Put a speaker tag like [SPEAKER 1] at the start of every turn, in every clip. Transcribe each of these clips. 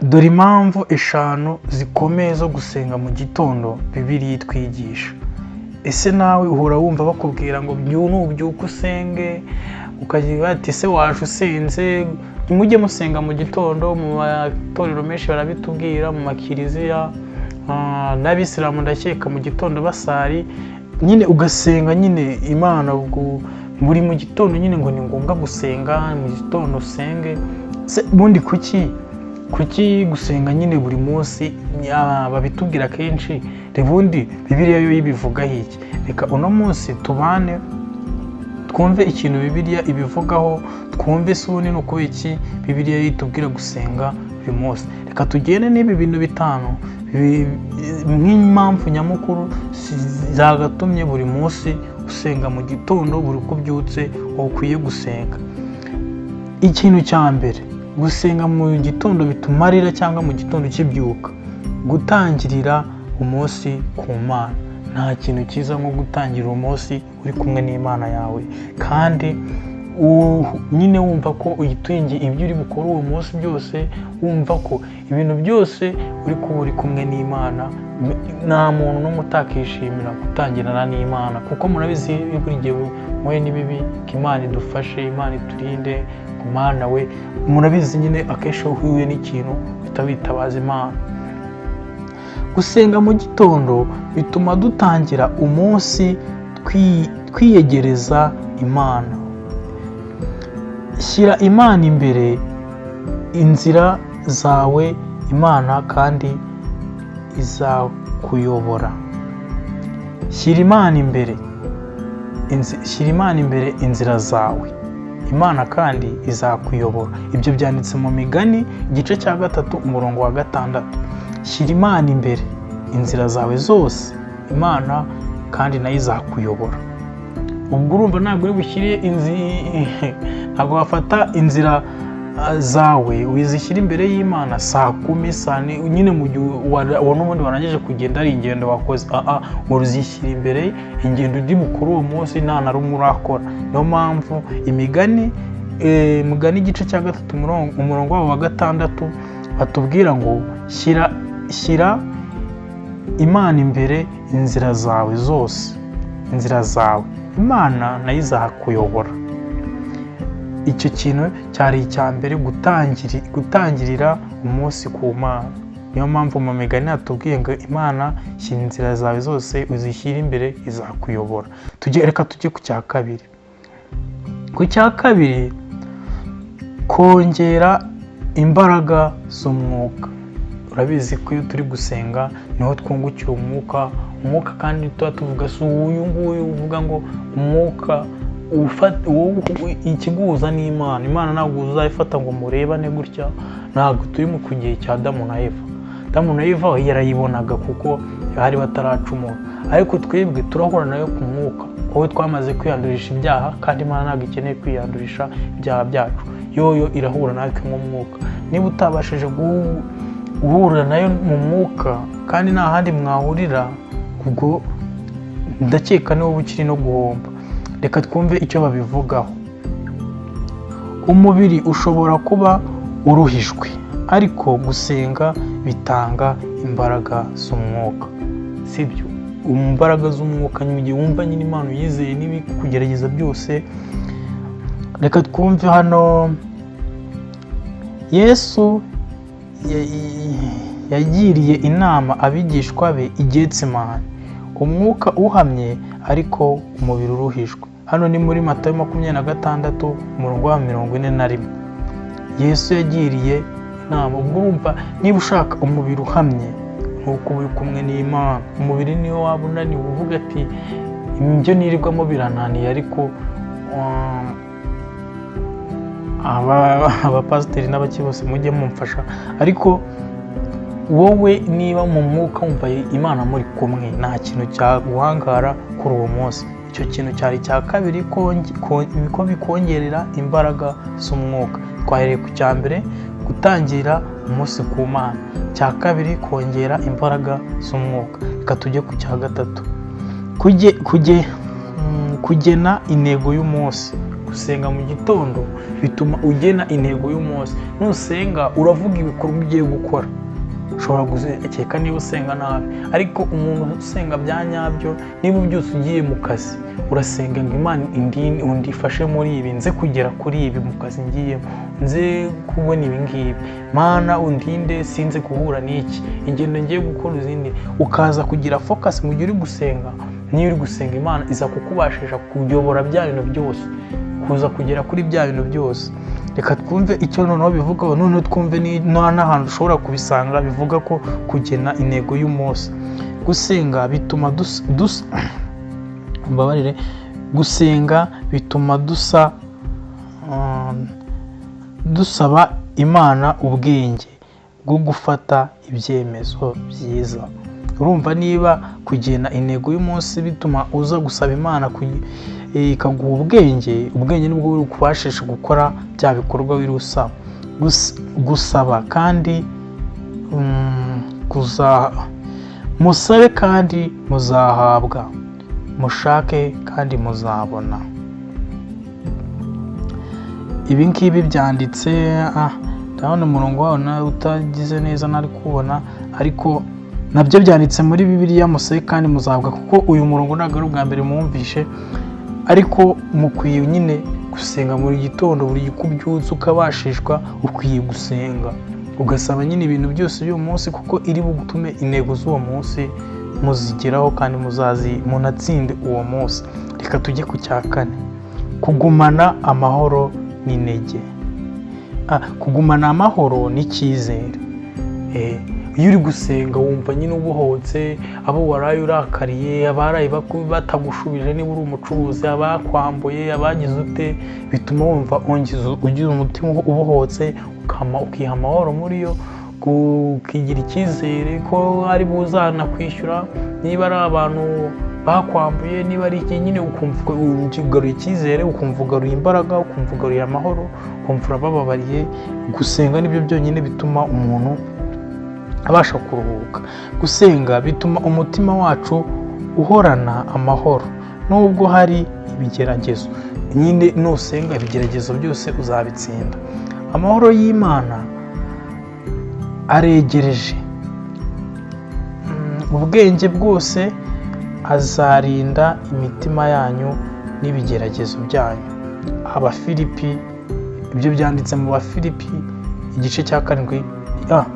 [SPEAKER 1] Dore impamvu eshanu zikomeye zo gusenga mu gitondo Bibiliya itwigisha. Ese nawe uhora wumva bakubwira ngo nubyuka usenge, ukagira bati: "Ese waje usenze?" Mujye musenga mu gitondo. Mu matorero menshi barabitubwira, mu makiliziya, n'abisilamu ndakeka mu gitondo basari nyine, ugasenga nyine Imana. Ubwo buri mu gitondo nyine ngo ni ngombwa gusenga mu gitondo usenge. Se ubundi kuki gusenga nyine buri munsi babitubwira kenshi? Ubundi Bibiliya yo ibivugaho iki? Reka uno munsi tubane, twumve ikintu Bibiliya ibivugaho, twumve se ubundi ni ukubera iki Bibiliya itubwira gusenga buri munsi. Reka tugende n'ibi bintu bitanu nk'impamvu nyamukuru zagatumye buri munsi usenga mu gitondo. Buri uko ubyutse ukwiye gusenga. Ikintu cya mbere gusenga mu gitondo bitumarira, cyangwa mu gitondo ukibyuka, gutangirira umunsi ku Mana. Nta kintu cyiza nko gutangira umunsi uri kumwe n'Imana yawe, kandi nyine wumva ko uyitungiye ibyo uri bukore uwo munsi byose, wumva ko ibintu byose uri kuba uri kumwe n'Imana. Nta muntu n'umwe utakishimira gutangirana n'Imana, kuko murabizi, buri gihe muhuye n'ibibi, ko Imana idufashe, Imana iturinde, ku Mana we. Murabizi nyine, akenshi iyo uhuye n'ikintu uhita witabaza Imana. Gusenga mu gitondo bituma dutangira umunsi twiyegereza Imana. Shyira Imana imbere inzira zawe, Imana kandi izakuyobora. Shyira Imana imbere, shyira Imana imbere inzira zawe, Imana kandi izakuyobora. Ibyo byanditse mu Migani, igice cya 3, umurongo wa 6. Shyira Imana imbere inzira zawe zose, Imana kandi nayo izakuyobora. Ubwo urumva ntabwo uri bushyire ntabwo wafata inzira zawe wizishyira imbere y'Imana saa 10, saa nyine, mu gihe n'ubundi warangije kugenda, ari ingendo wakoze. Aa, uzishyira imbere ingendo uri bukore uwo munsi, nta na rumwe urakora. Niyo mpamvu Imigani, Mugani igice cya 3, umurongo wabo wa 6, batubwira ngo shyira Imana imbere inzira zawe zose, inzira zawe, Imana nayo izakuyobora. Icyo kintu cyari icya mbere, gutangirira umunsi ku Mana. Niyo mpamvu mu Migani hatubwiye ngo Imana, shyira inzira zawe zose uzishyire imbere, izakuyobora. Reka tujye ku cya kabiri. Ku cya kabiri, kongera imbaraga z'umwuka. Urabizi ko iyo turi gusenga niho twungukira umwuka. Umwuka kandi tuba tuvuga si uyu nguyu uvuga ngo umwuka ikiguhuza n'Imana. Imana ntabwo uzayifata ngo murebane gutya. Ntabwo turi mu ku gihe cya Adamu na Eva. Adamu na Eva yarayibonaga kuko bari bataracumura, ariko twebwe turahura nayo ku mwuka, wowe twamaze kwiyandurisha ibyaha, kandi Imana ntabwo ikeneye kwiyandurisha ibyaha byacu. Yoyo irahura natwe nk'umwuka. Niba utabashije guhura nayo mu mwuka, kandi nta handi mwahurira, ubwo ndakeka niba ukiri no guhomba. Reka twumve icyo babivugaho. Umubiri ushobora kuba uruhijwe, ariko gusenga bitanga imbaraga z'umwuka, sibyo? Imbaraga z'umwuka mu gihe wumva nyine Imana uyizeye n'ibikugerageza byose. Reka twumve hano. Yesu yagiriye inama abigishwa be i Getsemani, umwuka uhamye ariko umubiri uruhijwe. Hano ni muri Matayo 26, umurongo wa 41. Yesu yagiriye inama. Ubwo urumva, niba ushaka umubiri uhamye, nuko uba uri kumwe n'Imana. Umubiri niyo waba unaniwe, uvuga ati: "Ibyo nirirwamo birananiye," ariko abapasiteri n'abaki bose mujye mumfasha. Ariko wowe niba mu mwuka wumva Imana muri kumwe, nta kintu cyaguhangara kuri uwo munsi. Icyo kintu cyari icya kabiri, ko bikongerera imbaraga z'umwuka. Twahereye ku cya mbere, gutangira umunsi ku Mana. Cya kabiri, kongera imbaraga z'umwuka. Reka tujye ku cya gatatu, kugena intego y'umunsi. Gusenga mu gitondo bituma ugena intego y'umunsi. Nusenga uravuga ibikorwa ugiye gukora. Ushobora gukeka niba usenga nabi, ariko umuntu usenga bya nyabyo, niba ubyutse ugiye mu kazi, urasenga ngo Imana undifashe muri ibi, nze kugera kuri ibi mu kazi ngiyemo, nze kubona ibi ngibi, Mana undinde sinze guhura n'iki, ingendo ngiye gukora izindi, ukaza kugira focus mu gihe uri gusenga. Niyo uri gusenga, Imana iza kukubashisha kuyobora bya bintu byose, kuza kugera kuri bya bintu byose. Reka twumve icyo noneho bivugaho, noneho twumve n'ahantu ushobora kubisanga bivuga ko kugena intego y'umunsi. Gusenga bituma mbabarire, gusenga bituma dusaba Imana ubwenge bwo gufata ibyemezo byiza. Urumva niba kugena intego y'umunsi bituma uza gusaba Imana ikaguha ubwenge, ubwenge nibwo bukubashisha gukora bya bikorwa wiri usaba. Gusaba kandi musabe kandi muzahabwa, mushake kandi muzabona. Ibi ngibi byanditse, ndabona umurongo wawo nawe utagize neza ntari kuwubona, ariko nabyo byanditse muri Bibiliya, musabe kandi muzahabwa, kuko uyu murongo ntabwo ari ubwa mbere mwumvishe, ariko mukwiye nyine gusenga buri gitondo, buri uko ubyutse ukabashishwa, ukwiye gusenga ugasaba nyine ibintu byose by'uwo munsi, kuko iri bugutume intego z'uwo munsi muzigeraho kandi munatsinde uwo munsi. Reka tujye ku cya kane, kugumana amahoro n'intege. Kugumana amahoro n'icyizere. Iyo uri gusenga wumva nyine ubohotse, abo waraye urakariye, abaraye batagushubije niba uri umucuruzi, abakwambuye, abagize ute, bituma wumva ugize umutima ubohotse, ukiha amahoro muri yo, ukigira icyizere ko ari buzanakwishyura, niba ari abantu bakwambuye, niba ari iki nyine, ukumva ugaruye icyizere, ukumva ugaruye imbaraga, ukumva ugaruye amahoro, ukumva urabababariye. Gusenga nibyo byonyine bituma umuntu abasha kuruhuka. Gusenga bituma umutima wacu uhorana amahoro nubwo hari ibigeragezo. Nyine nusenga ibigeragezo byose uzabitsinda. Amahoro y'Imana aregereje ubwenge bwose, azarinda imitima yanyu n'ibigeragezo byanyu. Abafilipi, ibyo byanditse mu Bafilipi igice cya karindwi,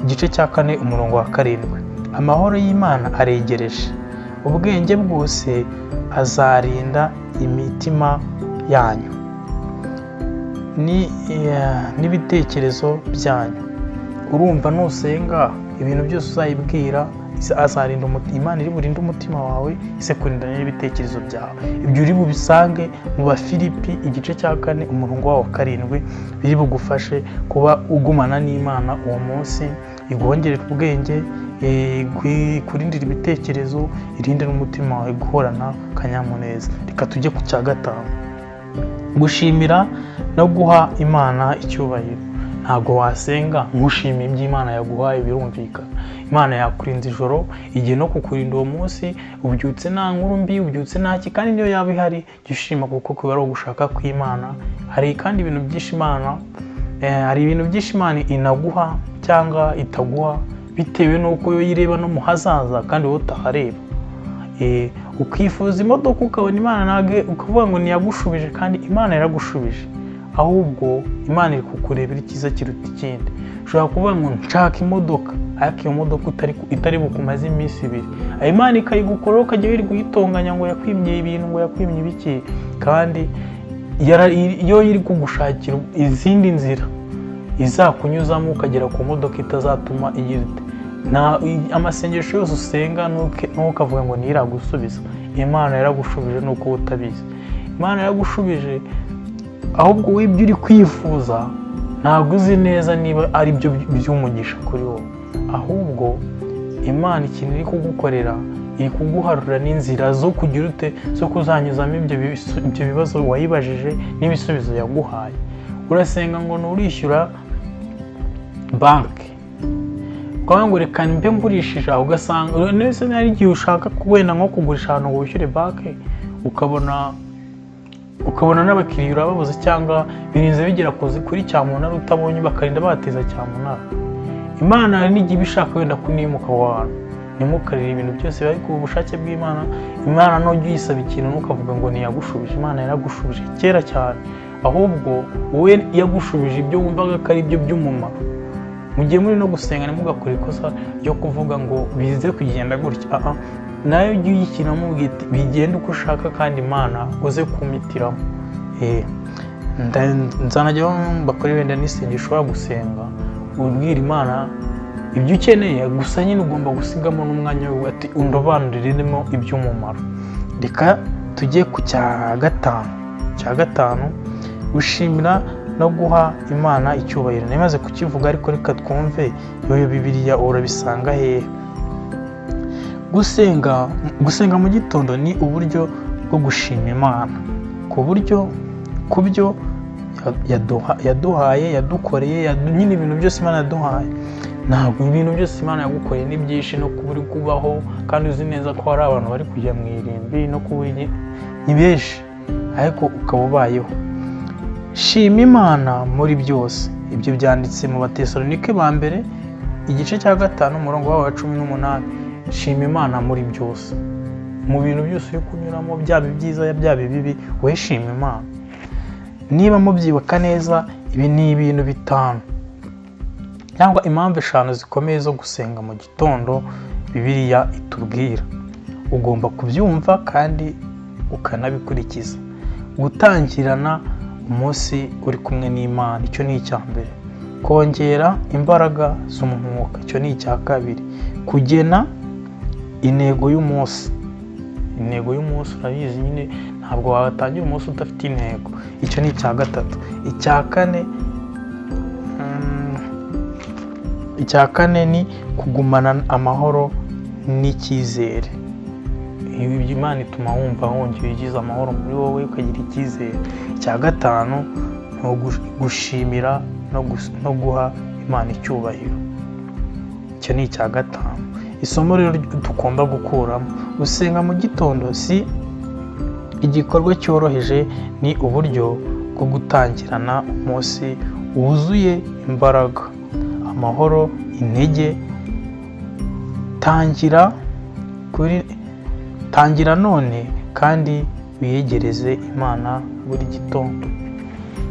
[SPEAKER 1] igice cya 4 umurongo wa 7. Amahoro y'Imana aregereje ubwenge bwose, azarinda imitima yanyu n'ibitekerezo byanyu. Urumva nusenga ibintu byose uzayibwira, azarinda Imana iri burinde umutima wawe, ise kurinda n'ibitekerezo byawe. Ibyo uri bubisange mu Bafilipi igice cya 4 umurongo wawo wa 7, biri bugufashe kuba ugumana n'Imana uwo munsi, iguhongerera ubwenge, ikurindire ibitekerezo, irinde n'umutima wawe guhorana akanyamuneza. Reka tujye ku cya 5, gushimira no guha Imana icyubahiro. Ntabwo wasenga ntushime ibyo Imana yaguhaye, birumvikana. Imana yakurinze ijoro, igihe no kukurinda uwo munsi, ubyutse nta nkuru mbi, ubyutse nta ki, kandi niyo yaba ihari jya ushima, kuko kuba ari ugushaka kw'Imana. Hari kandi ibintu byinshi Imana, hari ibintu byinshi Imana inaguha cyangwa itaguha bitewe n'uko yo ireba no mu hazaza kandi wowe utahareba. Ukifuza imodoka ukabona Imana ntabwo, ukavuga ngo ntiyagushubije, kandi Imana yaragushubije. Ahubwo Imana iri kukurebera icyiza kiruta ikindi. Ushobora kuvuga ngo nshaka imodoka, ariko iyo modoka itari bukumaze iminsi ibiri, Imana ikayigukoraho, ukajya wirirwa uyitonganya ngo yakwimye ibintu, ngo yakwimye ibiki, kandi iyo iri kugushakira izindi nzira izakunyuzamo ukagera ku modoka itazatuma igira ite. Amasengesho yose usenga ntukavuga ngo ntiragusubiza. Imana yaragushubije nuko wowe utabizi. Imana yaragushubije, ahubwo wowe ibyo uri kwifuza ntabwo uzi neza niba ari byo by'umugisha kuri wowe. Ahubwo Imana ikintu iri kugukorera, iri kuguharura n'inzira zo kugira ute, zo kuzanyuzamo ibyo bibazo wayibajije n'ibisubizo yaguhaye. Urasenga ngo nturishyura banki, ukavuga ngo reka mbe ngurishije aho, ugasanga ndetse hari igihe ushaka wenda nko kugurisha ahantu ngo wishyure banki, ukabona Ukabona n'abakiriya urababuze, cyangwa birinze bigera kuri cyamunara utabonye, bakarinda bateza cyamunara. Imana hari n'igihe iba ishaka wenda kunimuka aho hantu. Ntimukarire ibintu byose ariko ubushake bw'Imana. Imana nujya uyisaba ikintu ntukavuga ngo ntiyagushubije. Imana yaragushubije kera cyane, ahubwo wowe yagushubije ibyo wumvaga ko ari byo by'umumaro. Mu gihe muri no gusenga ntimugakore ikosa ryo kuvuga ngo bize kugenda gutya. Nawe ujye uyishyiramo uti bigende uko ushaka, kandi Imana uze kumitiramo. Nzanajyaho mbakore wenda n'isengesho ushobora gusenga ubwira Imana ibyo ukeneye, gusa nyine ugomba gusigamo n'umwanya ati undobanuriremo iby'umumaro. Reka tujye ku cya gatanu. Cya gatanu, gushimira no guha Imana icyubahiro. Ntimaze kukivuga, ariko reka twumve iyo Bibiliya urabisanga hehe. Gusenga mu gitondo ni uburyo bwo gushima Imana ku buryo ku byo yaduhaye, yadukoreye, nyine ibintu byose Imana yaduhaye. Ntabwo ibintu byose Imana yagukoreye ni byinshi, no kuba uri kubaho kandi uzi neza ko hari abantu bari kujya mu irimbi, no kuba ni benshi ariko ukaba ubayeho. Shima Imana muri byose. Ibyo byanditse mu Batesalonike ba mbere igice cya 5 umurongo wa 18. Shima Imana muri byose, mu bintu byose uri kunyuramo, byaba ibyiza byaba ibibi, wowe shima Imana. Niba mubyibuka neza, ibi ni ibintu 5 cyangwa impamvu 5 zikomeye zo gusenga mu gitondo Bibiliya itubwira. Ugomba kubyumva kandi ukanabikurikiza. Gutangirana umunsi uri kumwe n'Imana, icyo ni icya mbere. Kongera imbaraga z'umwuka, icyo ni icya kabiri. Kugena intego y'umunsi. Intego y'umunsi urabizi nyine, ntabwo watangira umunsi udafite intego. Icyo ni icya gatatu. Icya kane ni kugumana amahoro n'icyizere. Imana ituma wumva wongeye ugize amahoro muri wowe, ukagira icyizere. Icya gatanu ni gushimira no guha Imana icyubahiro. Icyo ni icya gatanu. Isomo rero tugomba gukuramo, gusenga mu gitondo si igikorwa cyoroheje, ni uburyo bwo gutangirana umunsi wuzuye imbaraga, amahoro, intege. Tangira none kandi wiyegereze Imana buri gitondo.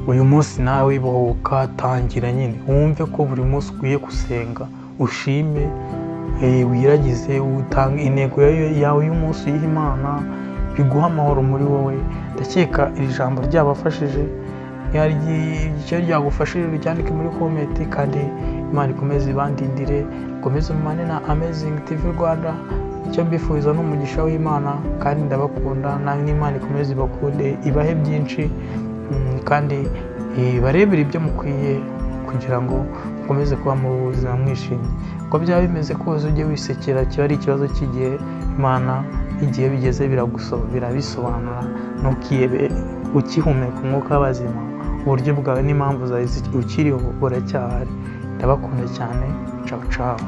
[SPEAKER 1] Uyu munsi nawe bohoka, tangira nyine wumve ko buri munsi ukwiye gusenga, ushime, wiragize, utange intego yawe y'umunsi uyihe Imana, biguha amahoro muri wowe. Ndakeka iri jambo ryabafashije. Icyo ryagufashije uryandike muri comment, kandi Imana ikomeze ibandindire, ikomeze mubane na Amazing TV Rwanda. Icyo mbifuriza ni umugisha w'Imana, kandi ndabakunda, n'Imana ikomeze ibakunde, ibahe byinshi, kandi ibarebere ibyo mukwiye kugira ngo mukomeze kuba mu buzima mwishimye. Uko byaba bimeze kose ujye wisekera, kiba ari ikibazo cy'igihe. Imana igihe bigeze birabisobanura. Ntukihebe ukihumeka umwuka w'abazima, uburyo bwawe n'impamvu zawe ukiriho buracyahari. Ndabakunda cyane. Ciao ciao.